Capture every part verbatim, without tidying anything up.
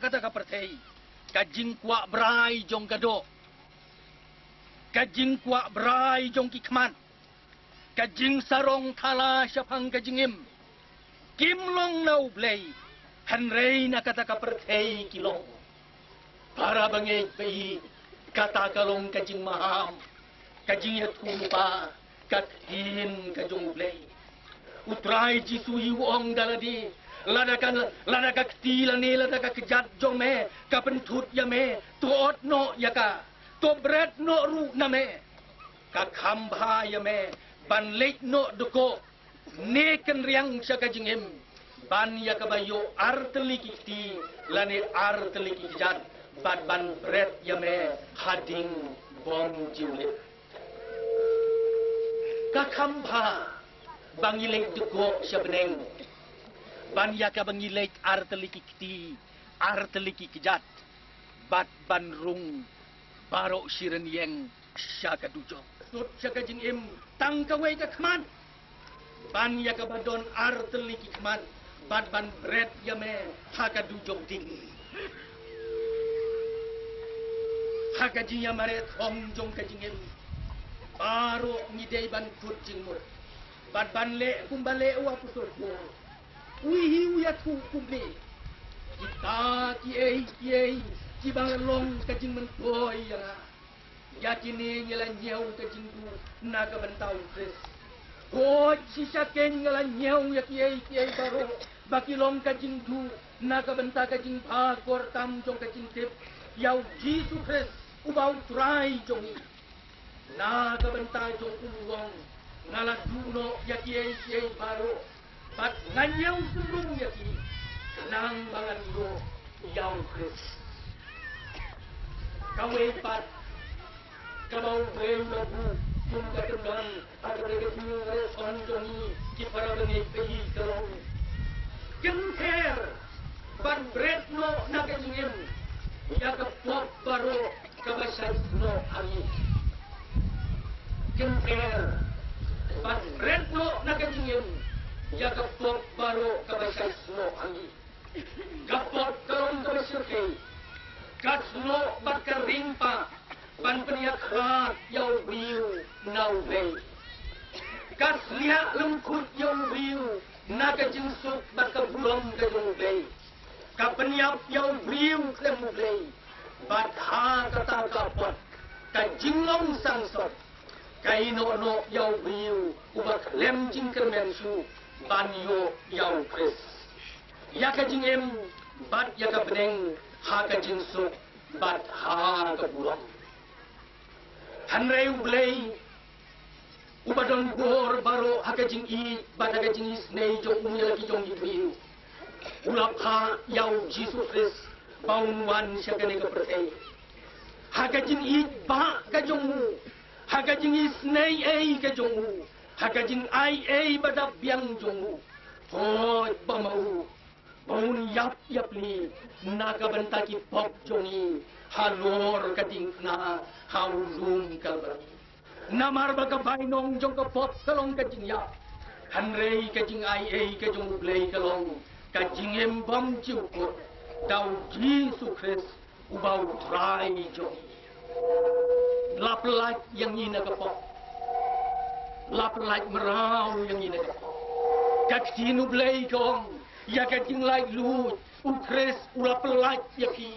kata ka pyrthei, ka jingkwah brai jong ka doh, ka jingkwah brai jong ki khmat, ka jingsarong thala shaphang ka jingim, kim long na U Blei, hynrei na kata ka pyrthei ki long. Para bangeit ba-ïeit, kata ka long ka jingmaham, ka jingïathuhlypa, ka ktien ka jong U Blei. U Trai Jisu hi u ong da lade, lada ka, lada ka kti lane lada ka kjat jong me ka pynthut ïa me, to ot noh ïa ka, to bret noh ruh na me. Ka kham bha ïa me ban leit noh dkoh ne kynriang sha ka jingim, ban ïa kaba ïoh ar tylli ki kti lane ar tylli ki kjat, bad ban bret ïa me hadien bym ju leit. Ka kham bha ba ngi leit dkoh sha bneng, ban ïa kaba ngi leit ar tylli ki kti, ar tylli ki kjat, bad ban rung baroh shi rynïeng sha ka dujok. Sut sha ka jingim tang kawei ka khmat, ban ïa kaba don ar tylli ki khmat, bad ban bret ïa me ha ka dujok ding. Ha ka jingïamareh thong jong ka jingim, baroh ngi dei ban kut jingmut, bad ban leh kumba leh u apostol Paul. U hi u ïathuh kumne: Kita kiei kiei kiba long ka jingmyntoi ïa nga, ïa kine ngi la ñiew ka jingduh na ka bynta U Khrist. Hooid, shisha kein nga la ñiew ïa kiei kiei baroh ba ki long ka jingduh na ka bynta ka jingbha kyrpang jong ka jingtip ïa U Jisu Khrist uba U Trai jong ngi. Na ka bynta jong u, u ong, nga la duh noh ïa kiei kiei baroh, bad nga ñiew sumar ïa ki, khnang ba ngan ïoh ïa U Khrist. Kawei pat kaba U Blei u la buh kum ka tynrai ha kata ka jingïamareh thong jong ngi, ki para bangeit ba-ïeit, ka long: Kynther bad bret noh na ka jingim ïa ka pop baroh kaba shait noh ha ngi. Kynther bad bret noh na ka jingim ïa ka pop baroh kaba shait noh ha ngi. Ka pop ka long kaba shyrkhei, ka snoh bad ka ring pat ban pynïakhlad ïa u briew na U Blei. Ka sliak lyngkut ïa u briew na ka jingsuk bad ka burom ka jong U Blei. Ka pynïap ïa u briew khlem U Blei. Bad ha kata ka pop, ka jinglong sangsot, ka ïehnoh noh ïa u briew uba khlem jingkyrmen shuh ban ïoh ïa U Khrist, ïa ka jingim bad ïa ka bneng ha ka jingsuk bad ha ka burom. Hynrei U Blei uba don bor baroh ha ka jingïeit bad ha ka jingisynei jong u ïa la ki jong i briew, u la phah ïa U Jisu Khrist ba un wan sha kane ka pyrthei. Ha ka jingïeit ba ka jong u, ha ka jingisynei ei ka jong u, ha ka jingai ei ba dap biang jong u, hooid, ba ma u ba un ïap ïapli na ka bynta ki pop jong ngi halor ka diengphna ha u lum Kalbari. Namar ba ka bainong jong ka pop ka long ka jingïap, hynrei ka jingai ei ka jong U Blei ka long ka jingim bymjukut da U Jisu Khrist uba U Trai jong ngi. La pyllait ïa ngi na ka pop. La pyllait mraw ïa ngi na ka pop. Ka ktien U Blei ka ong, ïa ka jinglaitluid U Khrist u la pyllait ïa phi.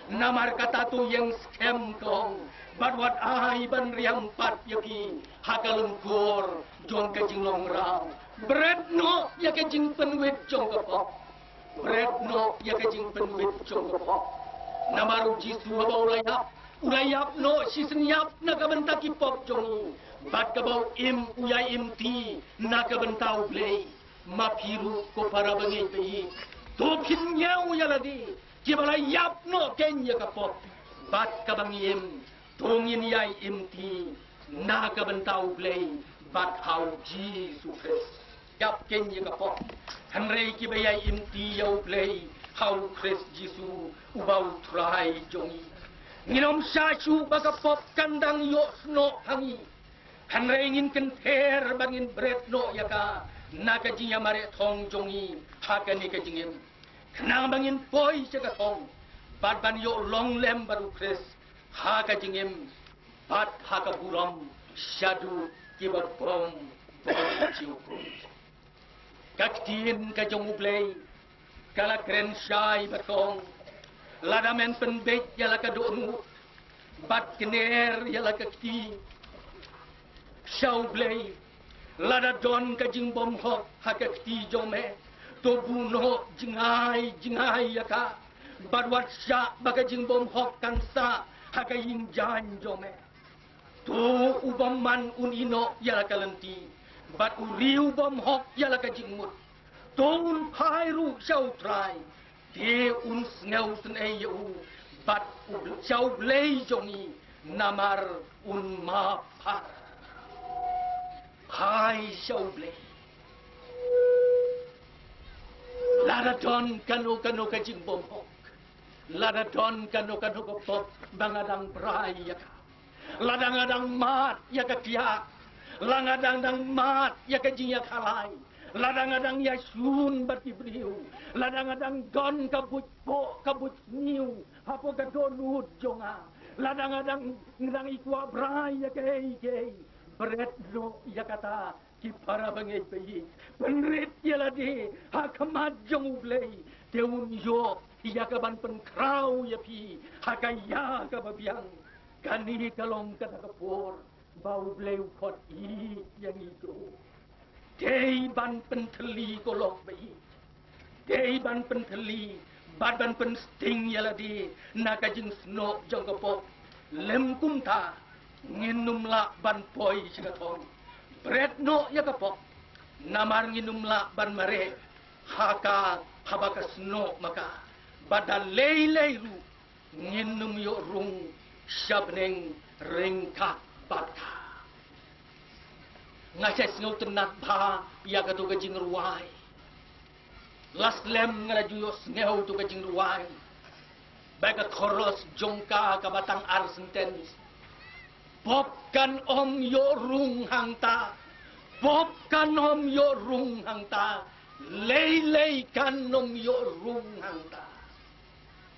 Namar kata to ïeng skhem, ka ong, bad wat ai ban riam pat ïa phi ha ka lyngkor jong ka jinglong raw. Bret noh ïa ka jingpynwit jong ka pop. Bret noh ïa ka jingpynwit jong ka pop. Namar U Jisu haba u la ïap, u la ïap noh shisien ïap na ka bynta ki pop jong ngi. Bad kaba u im, u ïai im ti na ka bynta U Blei. Ma phi ruh, ko para bangeit ba-ïeit, to phin ñiew ïa lade kiba la ïap noh kein ïa ka pop. Bad kaba ngi im, to ngin ïai im ti na ka bynta U Blei bad ha U Jisu Khrist. Ïap kein ïa ka pop, hynrei kiba ïai im ti ïa U Blei ha U Khrist Jisu uba U Trai jong ngi. Ngin ym shah shuh ba ka pop kan dang ïoh snoh ha ngi, hynrei ngin kynther bad ngin bret noh ïa ka na ka jingïamareh thong jong ngi ha kane ka jingim, khnang ba ngin poi sha ka thong, bad ban ïoh long lem bad u Khrist ha ka jingim bad ha ka burom shaduh kiba bym bym ju kut. Ka ktien ka jong U Blei ka la kren shai bad ka ong, lada men pynbeit ïa la ka dohnud bad kner ïa la ka kti sha U Blei, lada don ka jingbymhok ha ka kti jong me, to buh noh jngai jngai ïa ka bad wat shah ba ka jingbymhok kan sah ha ka ïing jaiñ jong me. To u bymman un ïeh noh ïa la ka lynti bad u riew bymhok ïa la ka jingmut. To un phai ruh sha U Trai, te un sngewsynei ïa u bad u sha U Blei jong ngi, namar un map bha. Phai sha U Blei. Lada don kano kano ka jingbymhok, lada don kano kano ka pop ba nga dang brai ïa ka, lada nga dang mad ïa ka thiah, lada nga dang dang mad ïa ka jingïakhalai, lada nga dang ïashun bad ki briew, lada nga dang don ka buit poh ka buit sniew hapoh ka dohnud jong nga, lada nga dang dang i kwah brai ïa kaei kaei, bret noh ïa kata, ki para bangeit ba ïeit, pynrit ïa lade ha khmat jong U Blei, te un ïoh ïa ka ban pynkhraw ïa phi ha ka ïa kaba biang. Kane ka long kata ka por ba U Blei u khot ïa ngi to. Dei ban pynthylli ko lok ba ïeit. Dei ban pynthylli bad ban pynsting ïa lade na ka jingsnoh jong ka pop. Lym kumta ngin ym lah ban poi sha ka thong. Bret noh ïa ka pop. Namar ngin ym lah ban mareh ha ka haba ka snoh ma ka. Bad da lei lei ruh ngin ym ïoh rung sha bneng ryngkat bad ka. Nga sa sngewtynnat bha ïa kato ka jingrwai. La slem nga la ju ïohsngew to ka jingrwai. Ba ka chorus jong ka kaba tang ar sentence. Pop kan ym ïoh rung hangta. Pop kan ym ïoh rung hangta. Lei lei kan ym ïoh rung hangta.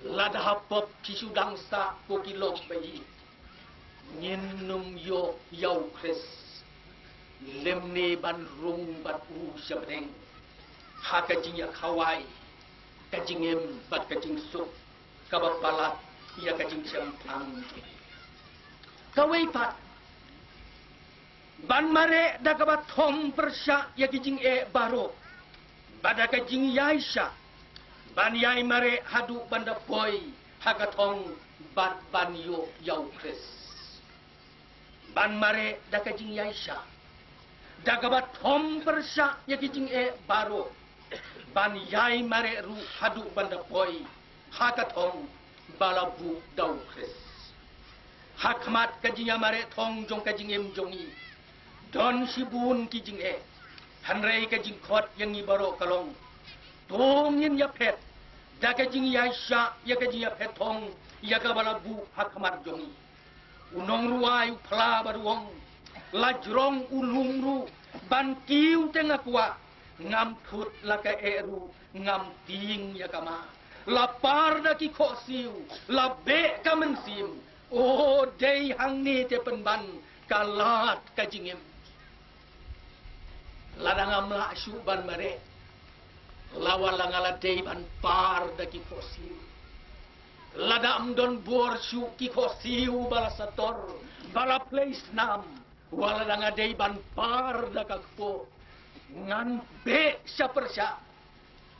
Lada ha pop ki shu dang sah ko ki lok ba ïeit, ngin ym ïoh ïa U Khrist. Lymne ban rung bad u sha bneng ha ka jingïakhawai, ka jingim bad ka jingsuk kaba palat ïa ka jingshemphang. Kawei pat, ban mareh da kaba thom pyrshah ïa ki jingeh baroh, bad da ka jingïaishah ban ïai mareh haduh ban da poi ha ka thong bad ban ïoh ïa U Khrist. Ban mareh da ka jingïaishah da kaba thom pyrshah ïa ki jingeh baroh, ban ïai mareh ruh haduh ban da poi ha ka thong ba la buh da U Khrist. Ha khmat ka jingïamareh thong jong ka jingim jong ngi, don shibun ki jingeh. Hynrei ka jingkhot ïa ngi baroh ka long, to ngin ïaphet da ka jingïaishah ïa ka jingïaphet thong ïa kaba la buh ha khmat jong ngi. U nongrwai u phla bad u ong, la jrong u lum ruh ban kiew te nga kwah, ngam thut la ka eh ruh ngam tieng ïa ka ma. La par da ki khohsiew, la beh ka mynsiem. O, dei hangne te pynban ka lad ka jingim. Lada ngam lah shuh ban mareh, la wat la nga la dei ban par da ki khohsiew. Lada ym don bor shuh ki khohsiew ba la sator, ba la plie snam, wat la nga dei ban par da ka kpoh. Ngan beh sha pyrshah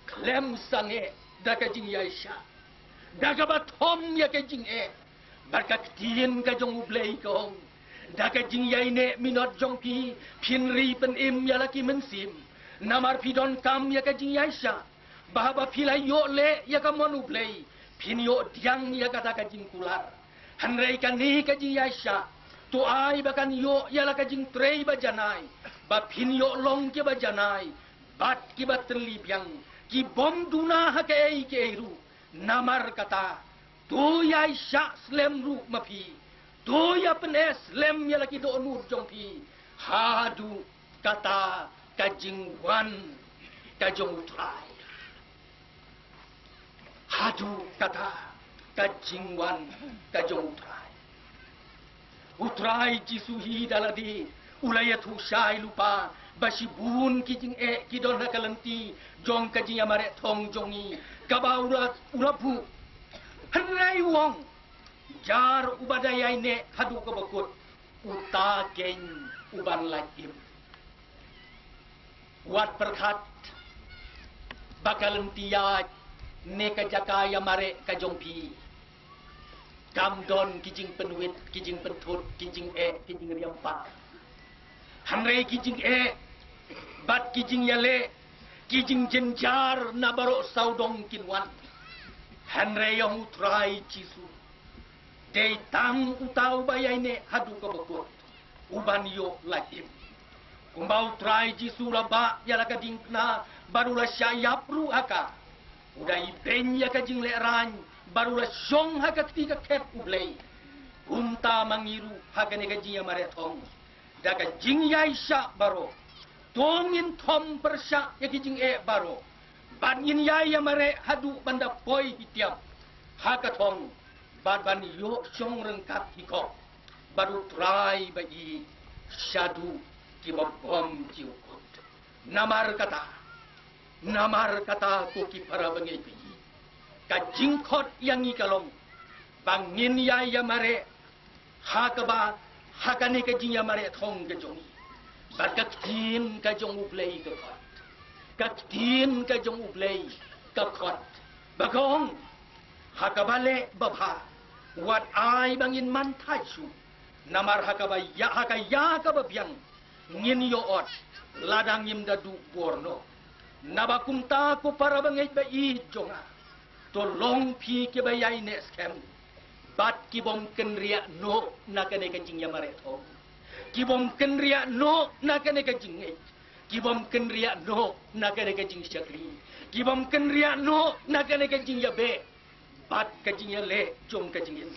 khlem sangeh da ka jingïaishah da kaba thom ïa ka jingeh. Bad ka ktien ka jong U Blei ka ong, da ka jingïaineh minot jong phi phin ri pynim ïa la ki mynsiem. Namar phi donkam ïa ka jingïaishah, ba haba phi la ïoh leh ïa ka mon U Blei, phin ïoh diang ïa kata ka jingkular. Hynrei kane ka jingïaishah, to ai ba kan ïoh ïa la ka jingtrei ba janai, ba phin ïoh long kiba janai bad kiba tylli biang, ki bym duna ha kaei kaei ruh. Namar kata, to ïaishah slem ruh ma phi, to ïa pyneh slem ïa la ki dohnud jong phi, haduh kata ka jingwan ka jong U Trai. Haduh kata ka jingwan ka jong U Trai. U Trai Jisu hi da lade u la ïathuh shai lypa ba shibun ki jingeh ki don ha ka lynti jong ka jingïamareh thong jong ngi kaba u la, u la buh. Hynrei u ong, jar uba da ïaineh haduh kaba kut, uta keiñ u ban lait im. Wat pyrkhat ba ka lynti ïaid ne ka jaka ïamareh ka jong phi kam don ki jingpynwit, ki jingpynthut, ki jingeh, ki jingriam pat. Hynrei ki jingeh bad ki jingïaleh, ki jingjynjar na baroh sawdong kin wan. Hynrei ïa U Trai Jisu, dei tang uta uba ïaineh haduh kaba kut u ban ïoh lait im. Kumba U Trai Jisu u la bah ïa la ka diengphna bad u la shah ïap ruh ha ka, u da ibeiñ ïa ka jinglehrain bad u la shong ha ka kti ka khet U Blei. Kumta ma ngi ruh ha kane ka jingïamareh thong, da ka jingïaishah baroh, to ngin thom pyrshah ïa ki jingeh baroh bad ngin ïai ïamareh haduh ban da poi hi tiap ha ka thong bad ban ïoh shong ryngkat hi khop bad U Trai ba ïeit shaduh kiba bymjukut. Namar kata, namar kata ko ki para bangeit ba ïeit, ka jingkhot ïa ngi ka long ba ngin ïai ïamareh ha kaba, ha kane ka jingïamareh thong ka jong ngi. Bad ka ktien ka jong U Blei ka khot, ka ktien ka jong U Blei ka khot ba ka ong, ha kaba leh babha wat ai ba ngin manthait shuh. Namar ha kaba ïa, ha ka ïa kaba biang ngin ïoh ot lada ngim da duh bor noh. Naba kumta ko para bangeit ba ïeit jong nga, to long phi kiba ïaineh skhem bad ki bym kynriah noh na kane ka jingïamareh thong, ki bym kynriah noh na kane ka jingngeit, ki bym kynriah noh na kane ka jingshakri, ki bym kynriah noh na kane ka jingïabeh bad ka jingïaleh jong ka jingim,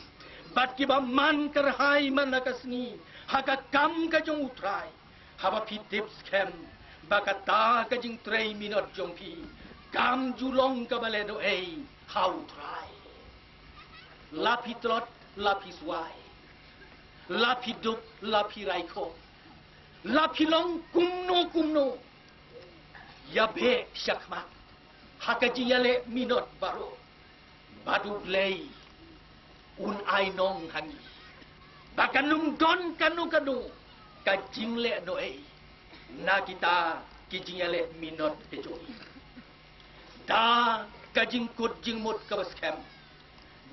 bad kiba man kyrhai man la ka sngi ha ka kam ka jong U Trai. Haba phi tip skhem ba kata ka jingtrei minot jong phi kam ju long kaba lehnohei ha U Trai. La phi tlot, la phi swai, la phi duk, la phi raikhoh, la phi long kumno kumno, ïabeh shakhmat ha ka jingïaleh minot baroh. Bad U Blei un ai nong ha ngi ba kan ym don kano kano ka jinglehnohei na kita ki jingïaleh minot ka jong ngi. Da ka jingkut jingmut kaba skhem,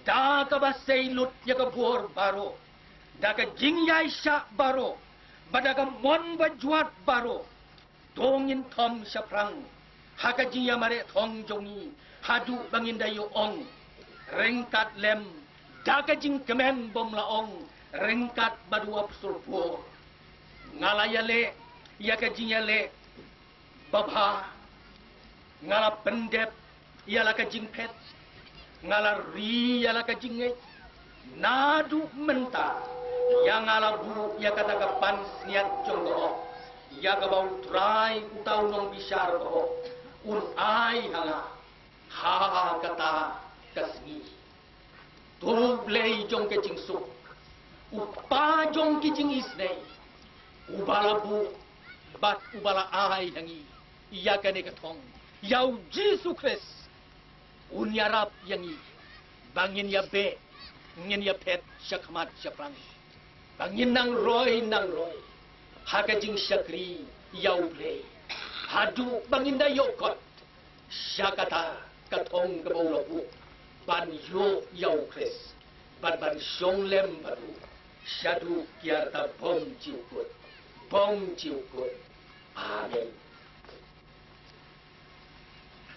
da kaba sei lut ïa ka bor baroh, da ka jingïaishah baroh, bad da ka mon bajwat baroh, to ngin thom shaphrang ha ka jingïamareh thong jong ngi haduh ba ngin da ïoh ong ryngkat lem da ka jingkmen bym la ong ryngkat bad u apostol Paul: Nga la ïaleh ïa ka jingïaleh babha, nga la pyndep ïa la ka jingphet, nga la ri ïa la ka jingngeit. Naduh mynta ïa nga la buh ïa kata ka pansngiat jong ka hok, ïa kaba U Trai uta u nongbishar ka hok un ai ha nga ha kata ka sngi. To U Blei jong ka jingsuk, U Kpa jong ki jingisnei, uba la buh bad uba la ai ha ngi ïa kane ka thong, ïa U Jisu Khrist, un ïarap ïa ngi ba ngin ïabeh, ngin ïaphet shakhmat shaphrang, ba ngin nang roi nang roi ha ka jingshakri ïa U Blei haduh ba ngin da ïoh kot sha kata ka thong kaba u la buh ban ïoh ïa U Khrist bad ban shong lem bad u shaduh ki arta bymjukut bymjukut. Amen.